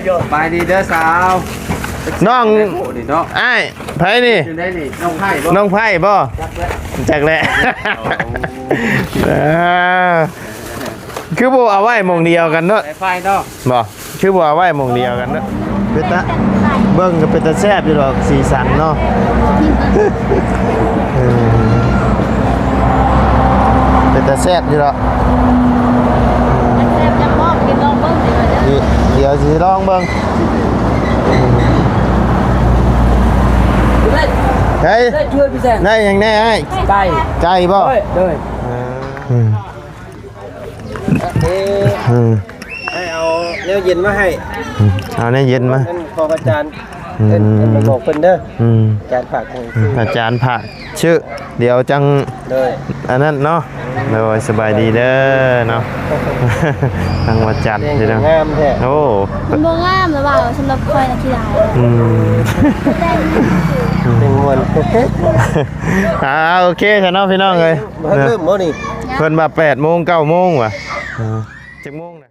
ສະບາຍດີເດີສາວ. ນ້ອງ ໂອ້ ນີ້ເນາະ ອ້າຍ ໃຜນີ້? ຢູ່ໃນນີ້ ນ້ອງໄພບໍ່? ນ້ອງໄພບໍ່? ຈັກແຫຼະ ຈັກແຫຼະ. ໂອ້ ເອີ ຄືບໍ່ເອົາໄວ້ໝ່ອງດຽວກັນເນາະ? ສາຍໄຟເນາະ ບໍ່? ຄືບໍ່ເອົາໄວ້ໝ່ອງດຽວກັນເນາະ? ເປັນຕາເບິ່ງກໍເປັນຕາແຊບຢູ່ດອກ ສີສັນເນາະ. ເອີ ເປັນຕາແຊບຢູ່ດອກ. ແຊບຈັກບໍ່? ກິນລອງເບິ່ງ ດຽວ ດຽວຊິລອງເບິ່ງ. ເຮີ້ຍ ໄດ້ຫຍັງແດ່ອ້າຍ? ໄກ່ ໄກ່ບໍ່? ໂດຍ ໂດຍ. ເອີ ເອີ ໃຫ້ເອົາແນວເຢັນມາໃຫ້. ເອົາແນວເຢັນມາ ຂອງອາຈານ. ເອີ ເອີ້ນໄປບອກເພິ່ນເດີ. ອືມ ອາຈານຝາກໃຫ້. ອືມ ອາຈານຝາກຊື່ ດຽວຈັ່ງ ໂດຍ ອັນນັ້ນເນາະ. ໂດຍ ສະບາຍດີເດີເນາະ. ທາງວັດຈັນ ແດງ ພີ່ນ້ອງ ງາມແທ້. ໂອ້ ມັນບໍ່ງາມແລ້ວວ່າ ສຳລັບຂ້ອຍນະ ຂີ້ຫຼາຍ. ອືມ ແດງ ແດງມ່ວນ. ອ່າ ໂອເຄຊະເນາະ ພີ່ນ້ອງເອີຍ. ເລີ່ມບໍ່ນີ້? ເພິ່ນວ່າແປດໂມງ ເກົ້າໂມງວ່າ. ເອີ ຈັກໂມງນະ?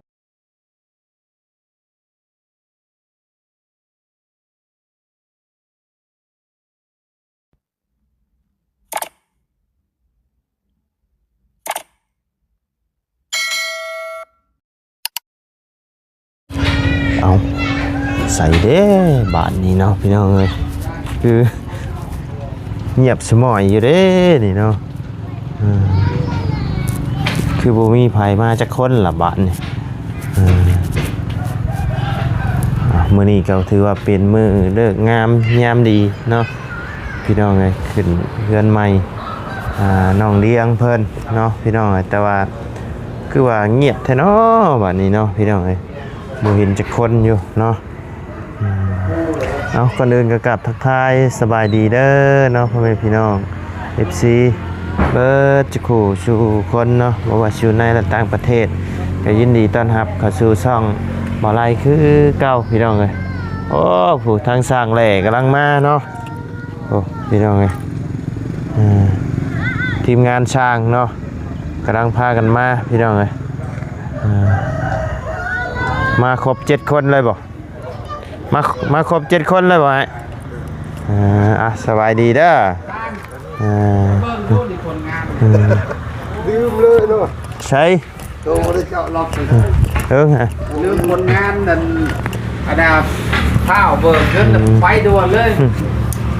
ເອົ້າ ໃສເດ້ບາດນີ້ເນາະ ພີ່ນ້ອງເອີຍ. ຄື ງຽບສະໝອຍຢູ່ເດ້ນີ້ເນາະ. ເອີ ຄືບໍ່ມີໃຜມາຈັກຄົນລະບາດນີ້. ເອີ ອ່າ ມື້ນີ້ກໍຖືວ່າເປັນມື້ເລີກງາມຍາມດີເນາະ ພີ່ນ້ອງເອີຍ. ຂຶ້ນເຮືອນໃໝ່ ອ່າ ນ້ອງລຽງເພິ່ນເນາະ ພີ່ນ້ອງເອີຍ. ແຕ່ວ່າຄືວ່າງຽບແທ້ເນາະບາດນີ້ເນາະ ພີ່ນ້ອງເອີຍ. ບໍ່ເຫັນຈັກຄົນຢູ່ເນາະ. ອືມ ເອົາ ກ່ອນອື່ນກໍກາບທັກທາຍສະບາຍດີເດີເນາະ ພໍ່ແມ່ພີ່ນ້ອງ ເອັຟຊີ ເບິດສູ່ຄູ່ສູ່ຄົນເນາະ. ບໍ່ວ່າຊິຢູ່ໃນ ແລະ ຕ່າງປະເທດ ກໍຍິນດີຕ້ອນຮັບເຂົ້າສູ່ຊ່ອງບ່າວໄລຄືເກົ່າ ພີ່ນ້ອງເອີຍ. ໂອ້ ຜູ້ທາງຊ່າງແຫຼກຳລັງມາເນາະ. ໂອ້ ພີ່ນ້ອງເອີຍ ເອີ ທີມງານຊ່າງເນາະ ກຳລັງພາກັນມາ ພີ່ນ້ອງເອີຍ. ເອີ ມາຄົບເຈັດຄົນເລີຍບໍ່? ມາ ມາຄົບເຈັດຄົນເລີຍບໍ່ອ້າຍ? ເອີ ອ່ະ ສະບາຍດີເດີ. ເອີ ເບິ່ງດູນີ້ຜົນງານ ເອີ ລືມເລີຍເນາະ ໃສ? ໂຕໄດ້ເຈາະລັອກ ເອີ ລືມຜົນງານນັ້ນ ອັນນ່າ ພ້າວເບີກເງິນ ອືມ ໄປດ່ວນເລີຍ.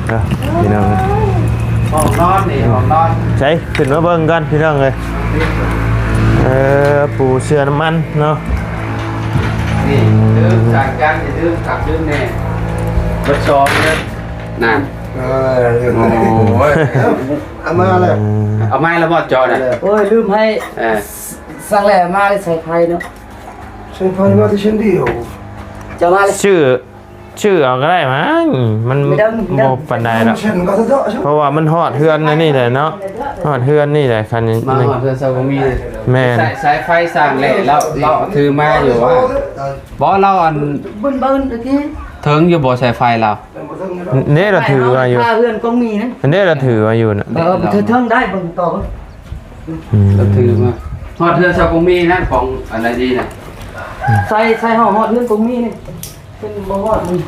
ເອີ ພີ່ນ້ອງ ຫ້ອງນອນນີ້ ຫ້ອງນອນ ໃສ ຂຶ້ນມາເບິ່ງກ່ອນ ພີ່ນ້ອງເອີຍ. ເອີ ປູເສື່ອນ້ຳມັນເນາະ. ນີ້ ລືມສາກການ ຢ່າລືມຂັບລືມແນ່ ເບິດສອງເດີ ນັ້ນ. ເອີ ໂອ້ຍ ເອົາມາແລ້ວ ເອົາມາແລ້ວບໍ່ ຈອນະ? ໂອ້ຍ ລືມໃຫ້ ເອີ ສັ່ງແລ້ວມາເລີຍ ສາຍໄຟເນາະ ສາຍໄຟມາແຕ່ເຊັ່ນດຽວ ຈະມາເລີຍ ຊື້ ຊື້ເອົາກໍໄດ້ມັ້ງ ມັນບໍ່ປານໃດດອກ ເພາະວ່າມັນຮອດເຮືອນອັນນີ້ແຫຼະເນາະ ຮອດເຮືອນນີ້ແຫຼະ ຄັນນີ້ ມາຮອດເຮືອນຊາວບໍ່ມີ. ແມ່ນ ສາຍ ສາຍໄຟສ້າງແຫຼະ ລາວ ລາວຖືມາຢູ່ວ່າ ບໍ່ ລາວອັນ ເບິ່ງເບິ່ງຕະກີ້ ເຖິງຢູ່ບໍ່ສາຍໄຟລາວ? ເດ້ ລາວຖືມາຢູ່ ເຮືອນກອງມີນັ້ນ ອັນເດ້ ລາວຖືມາຢູ່ນະ ເອີ ເທິງໄດ້ເບິ່ງຕໍ່. ອືມ ລາວຖືມາ ຮອດເຮືອນຊາວກອງມີນັ້ນ ຂອງອັນໃດດີນະ ໃສ່ ໃສ່ເຮົາຮອດເຮືອນກອງມີນີ້ ເພິ່ນບໍ່ຮອດນີ້.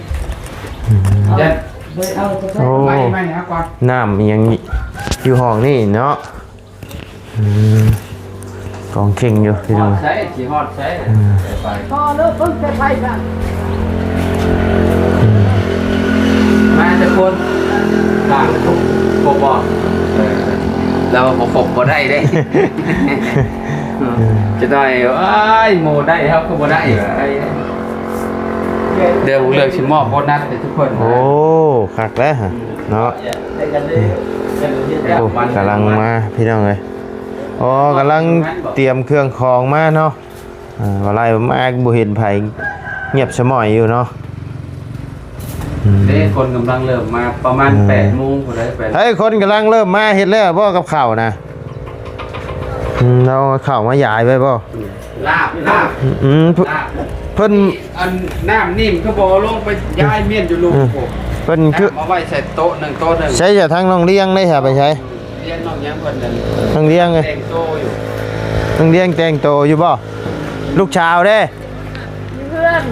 ອືມ ເອົາ ເອົາ ໂອ້ ໄມ້ ໄມ້ຫາກ່ອນ ນ້ຳອີ່ຫຍັງຢູ່ຫ້ອງນີ້ເນາະ. ອືມ ກອງເຄັ່ງຢູ່ພີ່ນ້ອງ ຮອດໃສ ຊິຮອດໃສ ອືມ ໄປ ພໍເລີກເບິ່ງແຕ່ໄປກັນ ອືມ ມາແຕ່ຄົນ ຕ່າງຄົນບໍ່ບອກ ເອີ ລາວບໍ່ຄົບບໍ່ໄດ້ເດ້ ອືມ ຈະໜ້ອຍ ອ້າຍ ໝູ່ໄດ້ ເຮົາກໍບໍ່ໄດ້ ເອີ ເລື່ອງ ເລື່ອງຊິມອບໂບນັດໃຫ້ທຸກຄົນ ໂອ້ ຄັກແລ້ວເນາະ. ໂອ້ ກຳລັງມາພີ່ນ້ອງເອີຍ ອໍ ກຳລັງຕຽມເຄື່ອງຂອງມາເນາະ. ອ່າ ວ່າໄລ່ມາບໍ່ເຫັນໃຜ ງຽບສະໝອຍຢູ່ເນາະ. ອືມ ເດ້ ຄົນກຳລັງເລີ່ມມາ ປະມານ ອືມ ແປດໂມງພຸ້ນເດ້ ແປດ ເຮີ້ຍ ຄົນກຳລັງເລີ່ມມາ ເຮັດແລ້ວບໍ່ກັບເຂົ້ານະ? ອືມ ເອົາເຂົ້າມາຢາຍໄວ້ບໍ່? ອືມ ລາບ ລາບ ອືມ ເພິ່ນ ອັນນ້ຳນີ້ມັນຄືບໍ່ເອົາລົງໄປຢາຍມ້ຽນຢູ່ລຸ່ມ ອືມ ພຸ້ນ ເພິ່ນຄືເອົາໄວ້ໃສ່ໂຕະໜຶ່ງໂຕະໜຶ່ງ ໃສ່ທາງນ້ອງລຽງເດ້ ຫາໄປໃສ ລຽງນ້ອງຫຍັງເພິ່ນນັ້ນ ນ້ອງລຽງເອີຍ ແຕ່ງໂຕຢູ່ ນ້ອງລຽງແຕ່ງໂຕຢູ່ບໍ່? ລູກສາວເດ້ ຢູ່ເຮືອນ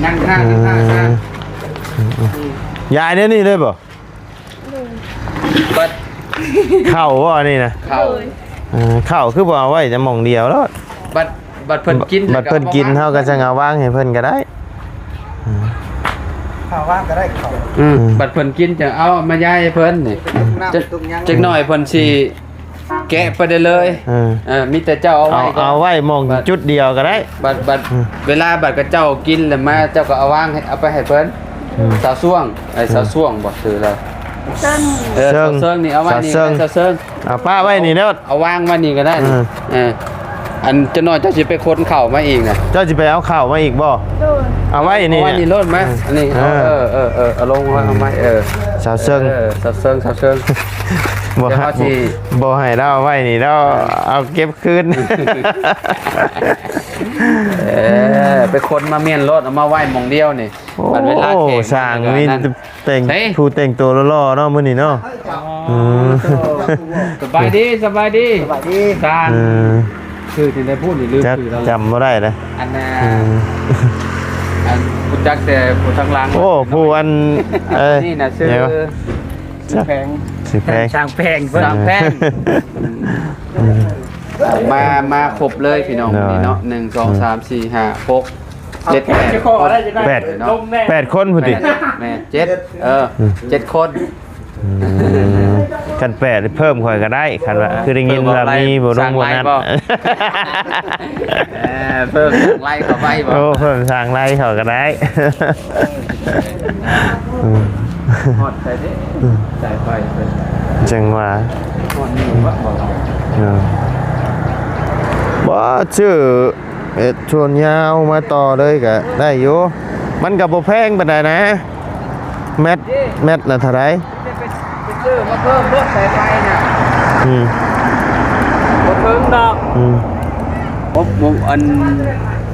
ນັ່ງທ່າ ນັ່ງທ່າ ອືມ ຢາຍແນວນີ້ເລີຍບໍ່? ບັດ ເຂົ້າບໍ່ອັນນີ້ນະ? ເຂົ້າ ໂດຍ ເອີ ເຂົ້າຄືບໍ່ເອົາໄວ້ແຕ່ໝ່ອງດຽວໂລດ? ບັດ ບັດເພິ່ນກິນ ບັດເພິ່ນກິນ ແລ້ວກໍເອົາມາວາງ ເຮົາກໍຈັ່ງເອົາວາງໃຫ້ເພິ່ນກໍໄດ້. ອືມ ເຂົ້າວາງກໍໄດ້ເຂົ້າ ອືມ ອືມ ບັດເພິ່ນກິນຈັ່ງເອົາມາຢາຍໃຫ້ເພິ່ນນີ້. ອືມ ຈັກ ຈັກໜ້ອຍເພິ່ນຊິ ແກະໄປໄດ້ເລີຍ. ເອີ ເອີ ມີແຕ່ເຈົ້າເອົາໄວ້ ເອົາ ເອົາໄວ້ໝ່ອງ ບັດ ຈຸດດຽວກໍໄດ້. ບັດ ບັດ ອືມ ເວລາບັດເຂົາເຈົ້າກິນແລ້ວມາ ເຈົ້າກໍເອົາວາງໃຫ້ ເອົາໄປໃຫ້ເພິ່ນ. ອືມ ສາວຊ່ວງ ເອີ ອືມ ສາວຊ່ວງບໍ່ຊື່ລາວ? ເຊີງ ເອີ ເຊີງ ສາວເຊີງນີ້ ເອົາໄວ້ນີ້ ເອີ ສາວເຊີງ ສາວເຊີງ ເອົາປະໄວ້ນີ້ໂລດ ເອົາວາງໄວ້ນີ້ກໍໄດ້. ອືມ ເອີ ອັນຈັກໜ້ອຍເຈົ້າຊິໄປຂົນເຂົ້າມາອີກນະ? ເຈົ້າຊິໄປເອົາເຂົ້າມາອີກບໍ່? ໂດຍ ເອົາໄວ້ນີ້ ເອົາໄວ້ນີ້ໂລດມາ. ອືມ ອັນນີ້ ເອີ ເອີ ເອີ ເອີ ເອົາລົງໄວ້ ເອົາໄວ້ ເອີ ສາວເຊີງ ເອີ ສາວເຊີງ ສາວເຊີງ ບໍ່ ດຽວເຮົາຊິ ບໍ່ໃຫ້ລາວເອົາໄວ້ນີ້ ລາວ ເອີ ເອົາເກັບຄືນ. ເອີ ໄປຂົນມາມ້ຽນໂລດ ເອົາມາໄວ້ໝ່ອງດຽວນີ້. ໂອ້ ບັດເວລາແຂກ ຊ່າງມີແຕ່ງ ເອີ ຜູ້ແຕ່ງຕົວຫຼໍ່ໆເນາະມື້ນີ້ເນາະ. ອໍ ອືມ ສະບາຍດີ ສະບາຍດີ ສະບາຍດີ ຊ່າງ. ເອີ ຊື່ຈັ່ງໃດພຸ້ນ ລືມຊື່ລະ ຈຳບໍ່ໄດ້ເດ້. ອັນນ່າ ອືມ ອັນຮູ້ຈັກແຕ່ຜູ້ທາງຫຼັງ. ໂອ້ ຜູ້ອັນ ເອີ ນີ້ນະຊື່ ຊື່ແພງ ຊື່ແພງ ຊ່າງແພງ ເອີ ຊ່າງແພງ. ອືມ ມາ ມາຄົບເລີຍພີ່ນ້ອງ ໂດຍ ມື້ນີ້ເນາະ ໜຶ່ງ ສອງ ອືມ ສາມ ສີ່ ຫ້າ ຫົກ ເຈັດ ແປດ ແປດ ແປດຄົນພຸ້ນຕິ. ແມ່ນ ແມ່ນ ເຈັດ ເອີ ອືມ ເຈັດຄົນ. ອືມ ຄັນແປດເພີ່ມຂ້ອຍກໍໄດ້ ຄັນວ່າ ເອີ ຄືໄດ້ຍິນວ່າມີບໍ່ ເພີ່ມບໍ່ ບໍ່ ສາງໄລ່ ບໍ່ ເອີ ເພີ່ມສາງໄລ່ເຂົ້າໄປບໍ່? ໂອ້ ເພີ່ມສາງໄລ່ເຂົ້າກໍໄດ້. ອືມ ຮອດໃສເດ້ ອືມ ສາຍໄຟເພິ່ນ ຈັ່ງວ່າ ຮອດນີ້ບໍ່ ບໍ່ ເອີ ບໍ່ ຊື້ເຮັດສວນຍາວມາຕໍ່ເລີຍກໍໄດ້ຢູ່ ມັນກໍບໍ່ແພງປານໃດນະ. ແມັດ ແມັດລະເທົ່າໃດ? ໄປ ໄປຊື້ມາເພີ່ມໂລດສາຍໄຟນະ. ອືມ ບໍ່ເຖິງດອກ. ອືມ ບໍ່ ບໍ່ ອັນ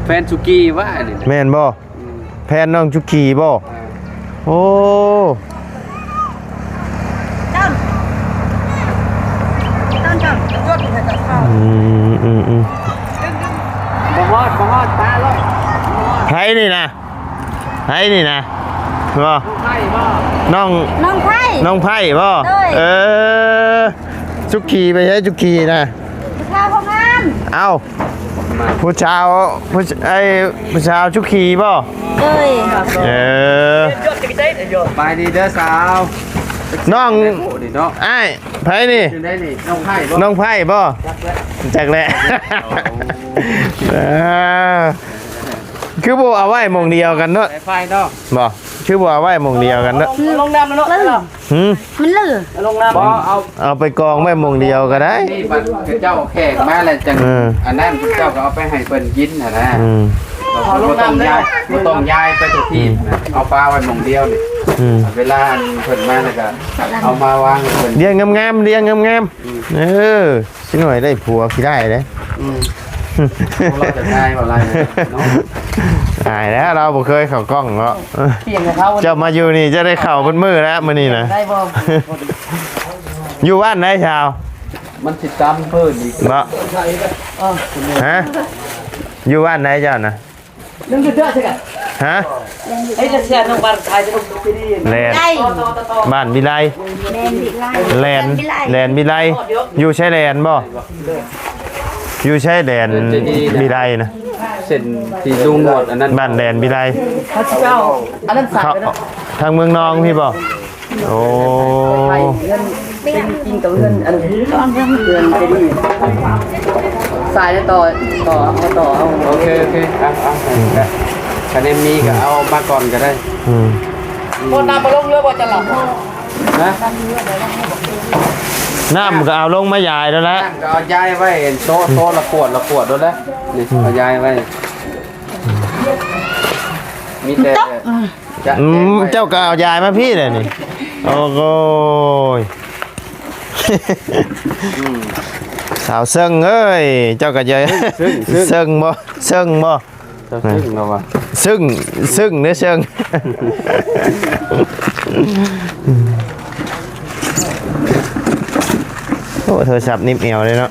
ແຟນສຸກີວະອັນນີ້ ແມ່ນບໍ່? ອືມ ແຟນນ້ອງສຸກີບໍ່? ເອີ ໂອ້ ຕົ້ນ ຕົ້ນ ຕົ້ນ ອືມ ອືມ ອືມ ບໍ່ຮອດ ບໍ່ຮອດ ປາໂລດ ບໍ່ຮອດ. ໃຜນີ້ນະ? ໃຜນີ້ນະ? ບໍ່ ນ້ອງໄຜ່ບໍ່? ນ້ອງ ນ້ອງໄຜ່ ນ້ອງໄຜ່ບໍ່? ໂດຍ ເອີ ສຸກີໄປໃສ ສຸກີນະ? ຜູ້ສາວຜູ້ງາມ. ເອົ້າ ຜູ້ສາວ ຜູ້ ໄອ້ ຜູ້ສາວສຸກີບໍ່? ໂດຍ ເອີ ສະບາຍດີເດີສາວ. ນ້ອງ ນີ້ເນາະ ອ້າຍ ໃຜນີ້? ຢູ່ໃນນີ້ ນ້ອງໄຜ່ບໍ່? ນ້ອງໄຜ່ບໍ່? ຈັກແຫຼະ ຈັກແຫຼະ. ເອີ ຄືບໍ່ເອົາໄວ້ໝ່ອງດຽວກັນເນາະ ສາຍໄຟເນາະ ບໍ່? ຄືບໍ່ເອົາໄວ້ໝ່ອງດຽວກັນເນາະ? ລົງນ້ຳແລ້ວເນາະ. ຫືມ ມັນເລີ ລົງນ້ຳບໍ່? ເອົາ ເອົາໄປກອງໄວ້ໝ່ອງດຽວກໍໄດ້. ນີ້ບັດເຂົາເຈົ້າແຂກມາແລ້ວຈັ່ງ ເອີ ອັນນັ້ນເຈົ້າກໍເອົາໄປໃຫ້ເພິ່ນກິນຫັ້ນນະ. ອືມ ບໍ່ຕ້ອງຍ້າຍ ບໍ່ຕ້ອງຍ້າຍໄປທຸກທີ່ນະ ອືມ ເອົາປາໄວ້ໝ່ອງດຽວນີ້. ອືມ ເວລາເພິ່ນມາແລ້ວກໍເອົາມາວາງໃຫ້ເພິ່ນ ລ້ຽງງາມໆ ລ້ຽງງາມໆ. ອືມ ເອີ ຊິໜ້ອຍໄດ້ຜົວຂີ້ຮ້າຍເດ້. ອືມ ເຮົາຈະອາຍບໍ່ຫຼາຍເນາະ ອາຍແລ້ວ ລາວບໍ່ເຄີຍເຂົ້າກ້ອງເນາະ. ເຈົ້າມາຢູ່ນີ້ ເຈົ້າໄດ້ເຂົ້າເບິດມື້ແລ້ວມື້ນີ້ນະ. ໄດ້ບໍ່? ຢູ່ບ້ານໃດຊາວ? ມັນຊິຕຳເພີ່ນອີກບໍ່? ຮະ? ຢູ່ບ້ານໃດເຈົ້ານະ? ຮະ? ແລ່ນ ບ້ານວິໄລ. ແລ່ນ ແລ່ນວິໄລ ຢູ່ຊາຍແດນບໍ່? ຢູ່ຊາຍແດນວິໄລນະ ເສັ້ນທີ່ລຸງໜວດອັນນັ້ນ ບ້ານແດນວິໄລ. ທາງເມືອງນອງພີ້ບໍ່? ໂອ້ ເຮືອນເປັນຈິງກັບເຮືອນອັນ ເຮືອນເຈດີ ສາຍແລ້ວຕໍ່ ຕໍ່ ເອົາຕໍ່ເອົາ. ໂອເຄ ໂອເຄ ເອົາ ເອົາ ອືມ ຄັນແມ່ນມີກໍເອົາມາກ່ອນກໍໄດ້. ອືມ ບໍ່ ນ້ຳບໍ່ລົງເຫຼືອບໍ່? ຈະຫຼັບ ຮະ? ນ້ຳກໍເອົາລົງມາຢາຍໂລດແຫຼະ ນ້ຳກໍເອົາຢາຍໄວ້ ໂຕ ໂຕລະຂວດ ລະຂວດໂລດແຫຼະ. ນີ້ ອືມ ເອົາຢາຍໄວ້ ມີແຕ່ ອືມ ເຈົ້າກໍເອົາຢາຍມາພີ້ແຫຼະນີ້. ໂອ້ໂຫຍ ອືມ ສາວເຊິ່ງເອີຍ ເຈົ້າກໍຢາຍ ເຊິ່ງ ເຊິ່ງ ເຊິ່ງບໍ່? ເຊິ່ງບໍ່? ເຈົ້າເຊິ່ງເນາະວ່າ ເຊິ່ງ ເຊິ່ງເດີ ເຊິ່ງ. ໂອ້ ໂທລະສັບໜິບແອວເລີຍເນາະ.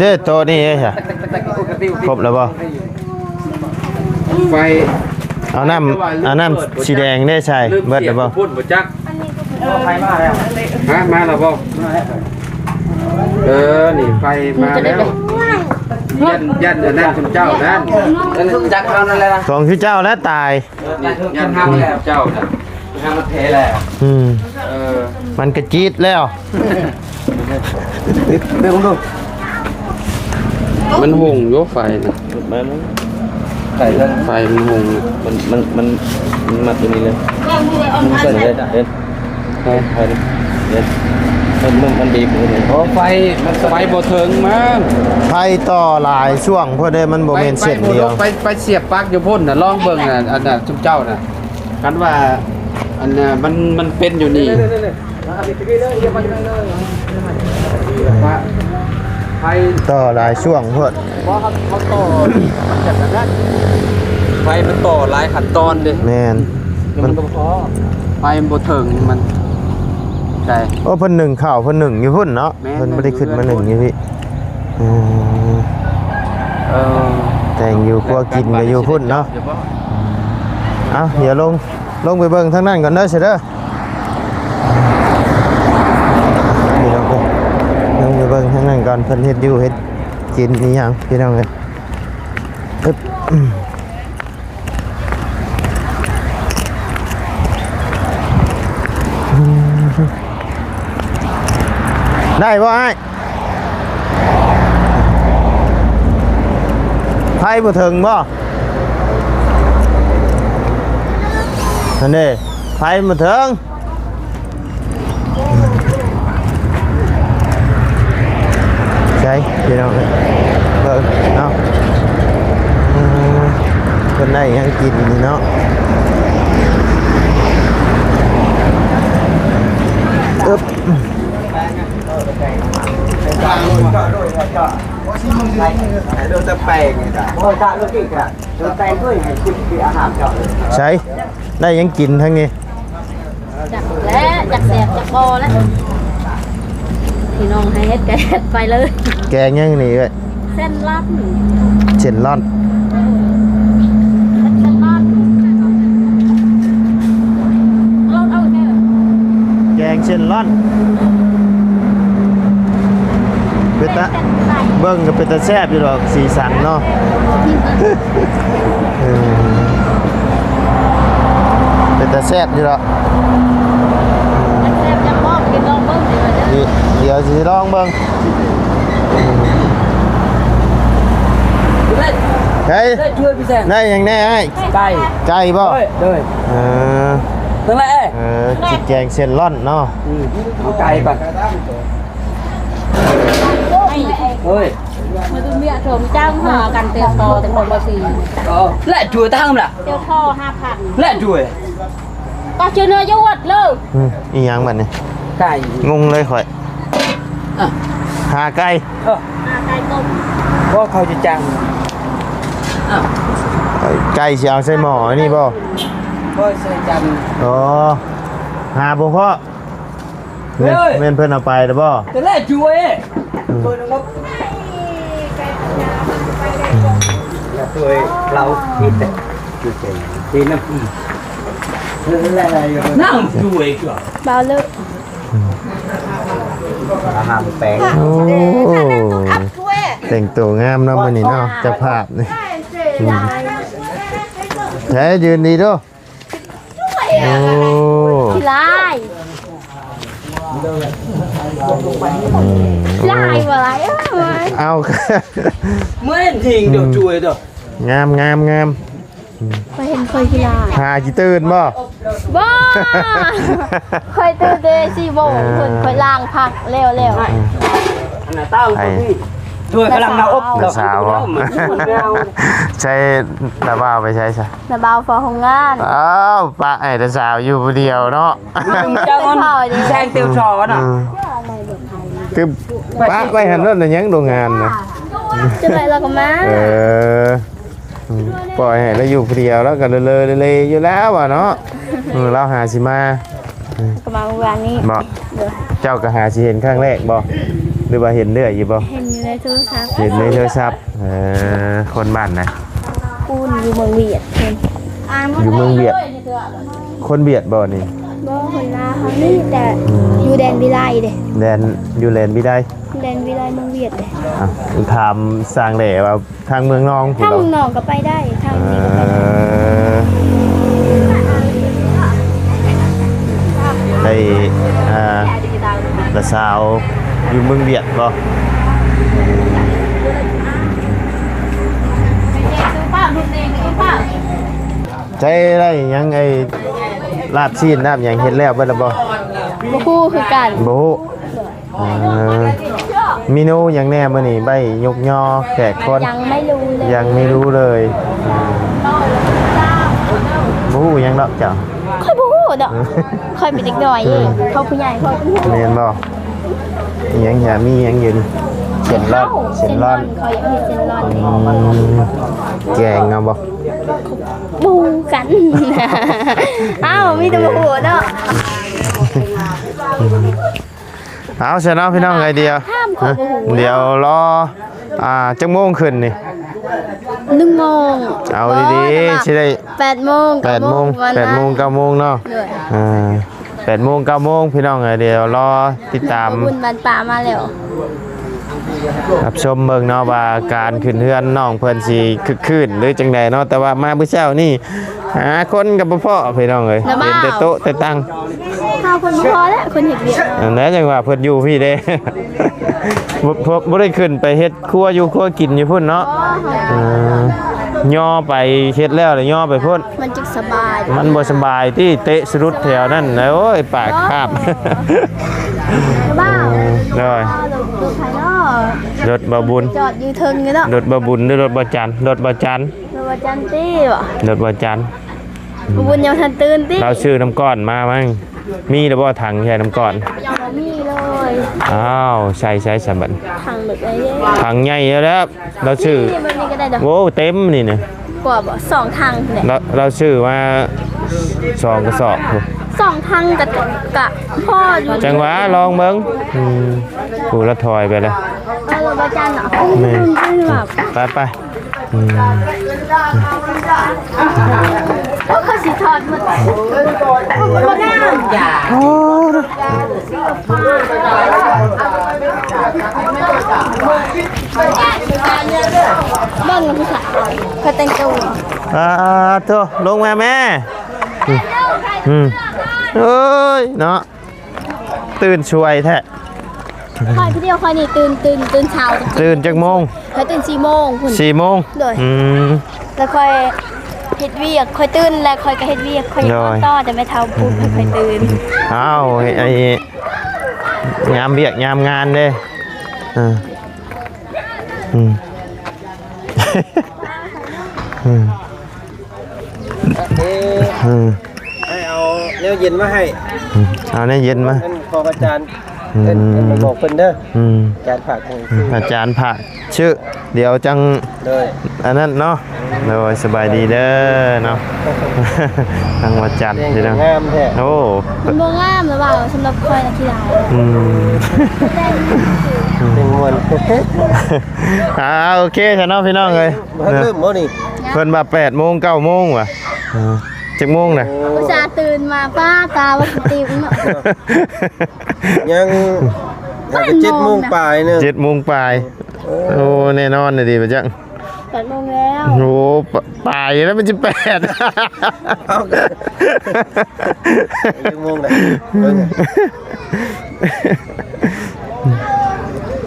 ເດ້ ໂຕະນີ້ເດ້ຊະ ຄົບແລ້ວບໍ່? ໄຟ ເອົານ້ຳ ເອົານ້ຳສີແດງເດ້ໃສ່ ເບິດແລ້ວບໍ່? ພຸ້ນບໍ່ຈັກ ຮະ ມາແລ້ວບໍ່? ເອີ ນີ້ໄຟມາແລ້ວ ຢ້ານ ຢ້ານອັນນັ້ນຊຸມເຈົ້ານັ້ນ ຈັກເທົ່ານັ້ນແຫຼະ ຂອງຄືເຈົ້າແລ້ວຕາຍ. ເອີ ນີ້ ຢ້ານເຮົາແລ້ວ ເຈົ້ານະ ເຮົາມັນເພແລ້ວ ອືມ ເອີ ມັນກະຈີດແລ້ວ ເບິ່ງດູ ມັນຫຸ່ງຢູ່ໄຟນະ ມັນ ໄຟມັນຫຸ່ງ ມັນ ມັນ ມັນ ມັນມັດຢູ່ນີ້ເລີຍ ມັນເປີດເລີຍ ເຫັນ ໄຟ ໄຟ ເຫັນ ມັນ ມັນ ມັນບີບຢູ່ນີ້ ອໍ ໄຟ ມັນ ໄຟບໍ່ເຖິງມັນ ໄຟຕໍ່ຫຼາຍຊ່ວງພຸ້ນເດ້ ມັນບໍ່ແມ່ນເສັ້ນດຽວ ໄປ ໄປສຽບປັກຢູ່ພຸ້ນນະ ລອງເບິ່ງນະ ອັນນະ ຊຸມເຈົ້ານະ ຄັນວ່າ ອັນນະ ມັນ ມັນເປັນຢູ່ນີ້ ໄຟ ຕໍ່ຫຼາຍຊ່ວງໂພດ ບໍ່ ເຂົາ ເຂົາຕໍ່ ມັນຈະອັນນັ້ນ ໄຟມັນຕໍ່ຫຼາຍຂັ້ນຕອນເດ້ ແມ່ນ ມັນ ມັນບໍ່ພໍ ໄຟມັນບໍ່ເຖິງ ມັນ ໃຊ່ ໂອ້ ເພິ່ນໜຶ້ງເຂົ້າ ເພິ່ນໜຶ້ງຢູ່ພຸ້ນເນາະ ແມ່ນ ເພິ່ນບໍ່ໄດ້ຂຶ້ນມາໜຶ້ງຢູ່ພີ້ ອືມ ເອີ ແຕ່ງຢູ່ ຄົວກິນກໍຢູ່ພຸ້ນເນາະ ເອົ້າ ດຽວລົງ ລົງໄປເບິ່ງທາງນັ້ນກ່ອນເດີ ຊະເດີ ພີ່ນ້ອງເອີຍ ລົງໄປເບິ່ງທາງນັ້ນກ່ອນ ເພິ່ນເຮັດຢູ່ເຮັດກິນອີ່ຫຍັງ ພີ່ນ້ອງເອີຍ ອຶບ ໄດ້ບໍ່ອ້າຍ? ໄຟບໍ່ເຖິງບໍ່? ຫັ້ນເດ້ ໄຟບໍ່ເຖິງ ໃສພີ່ນ້ອງເອີຍ ເບິ່ງເນາະ ເອີ ເພິ່ນໄດ້ຫຍັງກິນນີ້ເນາະ ອຶບ. ໃສ ໄດ້ຫຍັງກິນທາງນີ້? ຈັກແຫຼະ ຈັກແຊບຈັກບໍ່ແຫຼະ ພີ່ນ້ອງໃຫ້ເຮັດກະເຮັດໄປເລີຍ. ແກງຫຍັງນີ້ເອື້ອຍ? ເສັ້ນລອນ ເສັ້ນລອນ ເອີ ເສັ້ນລອນ ລອນເອົາແທ້ ແກງເສັ້ນລອນ ເປັນຕາ ເບິ່ງກໍເປັນຕາແຊບຢູ່ດອກ ສີສັນເນາະ ເອີ ເປັນຕາແຊບຢູ່ດອກ ແຊບຈັກບອກ ກິນລອງເບິ່ງ ດຽວຊິລອງເບິ່ງ. ໄດ້ ໄດ້ຫຍັງແດ່ອ້າຍ? ໄກ່ ໄກ່ບໍ່? ໂດຍ ໂດຍ ເອີ ນັ້ນແຫຼະ ເອີ ຊິແກງເສັ້ນລອນເນາະ ອືມ ເອົາໄກ່ກ່ອນ ໂອ້ຍ ມາດູເມຍໂທມຈ້າງຫາກັນເຕໂຕແຕ່ຄົນບໍ່ຊີ ເອີ ແລະ ດວຍຕາມລະ ເຕໂຕຫ້າພັນ ແລະ ດວຍ ກໍຊື່ເນື້ອຢູ່ວັດເລີຍ ອືມ ອີຫຍັງບັດນີ້? ໄກ່ ງົງເລີຍຂ້ອຍ ອ່ະ ຫາໄກ່ ເອີ ຫາໄກ່ຕົ້ມ ບໍ່ ເຂົາຈະຈັງ ອ່ະ ໄກ່ຊິເອົາໃສ່ໝໍ້ອັນນີ້ບໍ່? ບໍ່ ໃສ່ຈັນ ອໍ ຫາບໍ່ພໍ້ ແມ່ນ ເອີຍ ແມ່ນເພິ່ນເອົາໄປແລ້ວບໍ່? ແຕ່ແລກຢູ່ເອ ອືມ ໂດຍນະ ໂດຍເຮົາ ທີ່ແຕ່ ທີ່ແຕ່ ທີ່ນຳ ນຳ ໂດຍ ບ່າວເລີ ອາຫານແປງ ໂອ້ ແຕ່ງໂຕງາມເນາະມື້ນີ້ເນາະ ເຈົ້າພາບນີ້ ອືມ ໃສ ຢືນດີດູ ໂອ້ ຂີ້ລ້າຍ ອືມ ລ້າຍບໍ່ລ້າຍ ເອີຍ ເອົາ ເມື່ອເຫັນຍິງເດີ ອືມ ຊ່ວຍເດີ ງາມ ງາມ ງາມ ອືມ ຂ້ອຍເຫັນຂ້ອຍຂີ້ລ້າຍ ຫາຊິຕື່ນບໍ່? ບໍ່ ຂ້ອຍຕື່ນແຕ່ສີ່ໂມງ ເອີ ພຸ້ນ ຂ້ອຍລ້າງຜັກແລ້ວ ແລ້ວ ອືມ ອັນນັ້ນຕາມ ໄປ ຊ່ວຍກຳລັງໜ້າອົບ ນ້າສາວບໍ່? ໃຊ້ນ້າບ່າວໄປໃສຊະ? ນ້າບ່າວເຝົ້າໂຮງງານ ອ້າວ ປະໃຫ້ນ້າສາວຢູ່ຜູ້ດຽວເນາະ ເຈົ້າມັນແຊງເຕີວຊອນອະ ອືມ ຄືປະໄວ້ຫັ້ນໂລດ ຍັງໂຮງງານນະ ຈັ່ງໃດລາວກໍມາ ເອີ ອືມ ປ່ອຍໃຫ້ລາວຢູ່ຜູ້ດຽວ ລາວກໍເລີໆເລໆຢູ່ແລ້ວວ່າເນາະ ເອີ ລາວຫາຊິມາ ກໍມາມື້ວານນີ້ ເນາະ ໂດຍ ເຈົ້າກໍຫາຊິເຫັນຄັ້ງແລກບໍ່? ຫຼືວ່າເຫັນເລື້ອຍຢູ່ບໍ່? ເຫັນຢູ່ໃນໂທລະສັບ. ເຫັນໃນໂທລະສັບ. ເອີ ຄົນບ້ານໃດ? ປູນ ຢູ່ເມືອງຫວຽດເພິ່ນ. ຢູ່ເມືອງຫວຽດ. ຄົນຫວຽດບໍ່ນີ້? ບໍ່ ຄົນລາວເຮົານີ້ ແຕ່ ອືມ ຢູ່ແດນວິໄລເດ້. ແດນ ຢູ່ແດນວິໄລ. ແດນວິໄລເມືອງຫວຽດເດ້. ອ່ະ ຖາມຊ່າງແຫຼວ່າ ທາງເມືອງນອງພຸ້ນ ທາງເມືອງນອງກໍໄປໄດ້ ທາງນີ້ກໍໄປໄດ້. ເອີ ໄດ້ ອ່າ ຫຼານສາວຢູ່ເມືອງຫວຽດບໍ່? ໃຊ້ໄດ້ຫຍັງ ໄອ້ລາບຊີ້ນລາບຫຍັງ ເຮັດແລ້ວເບິດແລ້ວບໍ່? ບໍ່ຮູ້ຄືກັນ. ບໍ່ຮູ້. ອ່າ ເມນູຫຍັງແດ່ມື້ນີ້? ໄວ້ຍົກຍໍແຂກຄົນ? ຍັງໄມ່ຮູ້ເລີຍ ຍັງໄມ່ຮູ້ເລີຍ. ບໍ່ຮູ້ຫຍັງດອກເຈົ້າ. ຂ້ອຍບໍ່ຮູ້ດອກ. ຂ້ອຍເປັນເດັກນ້ອຍເອງ ເຂົາຜູ້ໃຫຍ່ຂ້ອຍຮູ້. ແມ່ນບໍ່? ອີຫຍັງຫະ ມີຫຍັງຢູ່ນີ້? ເສັ້ນລອນ. ເສັ້ນລອນ. ເສັ້ນລອນ. ຂ້ອຍຢາກເຮັດເສັ້ນລອນ. ອືມ ແກງເອົາບໍ່? ບໍ່ຮູ້ກັນ. ອ້າວ ມີແຕ່ບໍ່ຮູ້ເນາະ. ເອົາຊະເນາະພີ່ນ້ອງເອີຍ ດຽວ ດຽວລໍ ອ່າ ຈັກໂມງຂຶ້ນນີ້? ໜຶ່ງໂມງ. ເອົາດີໆ ຊິໄດ້ ແປດໂມງ. ແປດໂມງ ເກົ້າໂມງ ແປດໂມງ ເກົ້າໂມງເນາະ. ອ່າ ແປດໂມງ ເກົ້າໂມງ ພີ່ນ້ອງເອີຍ ດຽວລໍຕິດຕາມ. ບຸນບ້ານປ່າມາແລ້ວ. ຮັບຊົມເບິ່ງເນາະວ່າການຂຶ້ນເຮືອນນ້ອງເພິ່ນຊິຄຶກຄື້ນຫຼືຈັ່ງໃດເນາະ ແຕ່ວ່າມາມື້ເຊົ້ານີ້ຫາຄົນກໍບໍ່ພໍ້ພີ່ນ້ອງເອີຍ ເຫັນແຕ່ໂຕະແຕ່ຕັ່ງ. ຫາຄົນບໍ່ພໍ້ແລ້ວ ຄົນເຮັດວຽກເນາະ. ອັນນັ້ນຈັ່ງວ່າເພິ່ນຢູ່ພີ້ເດ້ ບໍ່ ບໍ່ ບໍ່ໄດ້ຂຶ້ນໄປເຮັດຄົວຢູ່ຄົວກິນຢູ່ພຸ້ນເນາະ. ອໍ ເອີ ຍໍໄປເຮັດແລ້ວລະຍໍໄປພຸ້ນ. ມັນຈຶ່ງສະບາຍ. ມັນບໍ່ສະບາຍຕິ ເຕະສະດຸດແຖວນັ້ນ. ໂອ້ຍ ປາກຄາບ. ເອີ ໂດຍ ລົດໃຜເນາະ? ລົດບ່າວບຸນ ຈອດຢູ່ເທິງຢູ່ເນາະ. ລົດບ່າວບຸນຫຼືລົດບ່າວຈັນ? ລົດບ່າວຈັນ. ລົດບ່າວຈັນຕິ ລົດບ່າວຈັນ. ບ່າວບຸນຍັງບໍ່ທັນຕື່ນຕິ? ລາວຊື້ນ້ຳກ້ອນມາມັ້ງ. ມີແລ້ວບໍ່ຖັງໃສ່ນ້ຳກ້ອນ? ຍັງບໍ່ມີເລີຍ. ອ້າວ ໃສ່ ໃສ່ສະບັດ ຖັງແບບໃຫຍ່ ຖັງໃຫຍ່ແລ້ວ. ລາວຊື້ ນີ້ ແບບນີ້ກໍໄດ້ດອກ. ໂອ້ ເຕັມນີ້ນະ. ກວ່າບໍ່? ສອງຖັງພຸ້ນແຫຼະ. ລາວ ລາວຊື້ມາສອງກະສອບພຸ້ນ. ສອງຖັງກະ ກະພໍຢູ່. ຈັ່ງຫວະ ລອງເບິ່ງ. ອືມ ຜູ້ລະຖອຍໄປແລ້ວ. ເອີ ລະບໍ່ຈັນເນາະ. ແມ່ນ. ໄປ ໄປ. ອືມ ໂອ້ ເຂົາຊິຖອດໝົດ. ມັນບໍ່ງາມ. ໂອ້ ເບິ່ງຜູ້ຊາຍເຂົາແຕ່ງຕົວ. ອ່າ ໂທ້ ລົງມາແມ່. ອືມ ເອີຍເນາະ ຕື່ນສວຍແທ້. ຂ້ອຍຜູ້ດຽວ ຂ້ອຍນີ້ຕື່ນ ຕື່ນ ຕື່ນເຊົ້າ. ຕື່ນຈັກໂມງ? ຂ້ອຍຕື່ນສີ່ໂມງພຸ້ນ. ສີ່ໂມງ. ໂດຍ. ອືມ ແລ້ວຂ້ອຍເຮັດວຽກ ຂ້ອຍຕື່ນແລ້ວຂ້ອຍກໍເຮັດວຽກ ຂ້ອຍນອນຕໍ່. ແຕ່ແມ່ເຖົ້າປຸກໃຫ້ຂ້ອຍຕື່ນ. ອ້າວ ໄອ້ ຍາມວຽກຍາມງານເດ້. ເອີ ອືມ ອືມ ເອີ ເອີ ໃຫ້ເອົາແນວເຢັນມາໃຫ້. ອືມ ເອົາແນວເຢັນມາ. ຂອງອາຈານ. ອືມ ເພິ່ນ ເພິ່ນບອກເພິ່ນເດີ. ອືມ ອາຈານຝາກໃຫ້. ອືມ ອາຈານຝາກຊື້. ດຽວຈັ່ງ ໂດຍ ອັນນັ້ນເນາະ. ໂດຍ ສະບາຍດີເດີເນາະ. ທາງວັດຈັນ ເພງ ພີ່ນ້ອງ ງາມແທ້. ໂອ້ ມັນບໍ່ງາມລະວ່າ ສຳລັບຂ້ອຍນະ ຂີ້ລາຍ. ອືມ ເພງມ່ວນ. ອ່າ ໂອເຄຊະເນາະ ພີ່ນ້ອງເອີຍ. ບໍ່ທັນເລີ່ມບໍ່ນີ້? ເພິ່ນວ່າແປດໂມງ ເກົ້າໂມງຫວາ. ເອີ ຈັກໂມງນະ? ອຸດສ່າຕື່ນມາ ປ້າ ຕາວ່າຊິຕິວເນາະ. ຍັງ ແປດໂມງ ເຈັດໂມງປາຍເນາະ. ເຈັດໂມງປາຍ. ໂອ້ ໂອ້ ແນ່ນອນເລີຍຕິ ບໍ່ຈັກ. ແປດໂມງແລ້ວ. ໂອ້ ປະ ປາຍແລ້ວ ມັນຈະແປດ. ເອົາ ຈັກໂມງນະ? ເບິ່ງ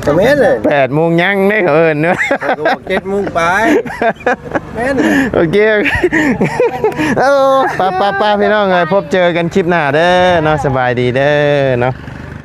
ກະແມ່ນເລີຍ ແປດໂມງຍັງເດ້ ເຂົາເອີ້ນເນາະ. ເຂົາກໍບອກເຈັດໂມງປາຍ. ແມ່ນ. ໂອເຄ ໂອເຄ. ເອີ ໄປໆໆ ພີ່ນ້ອງເອີຍ ພົບເຈີກັນຄລິບໜ້າເດີເນາະ. ສະບາຍດີເດີເນາະ.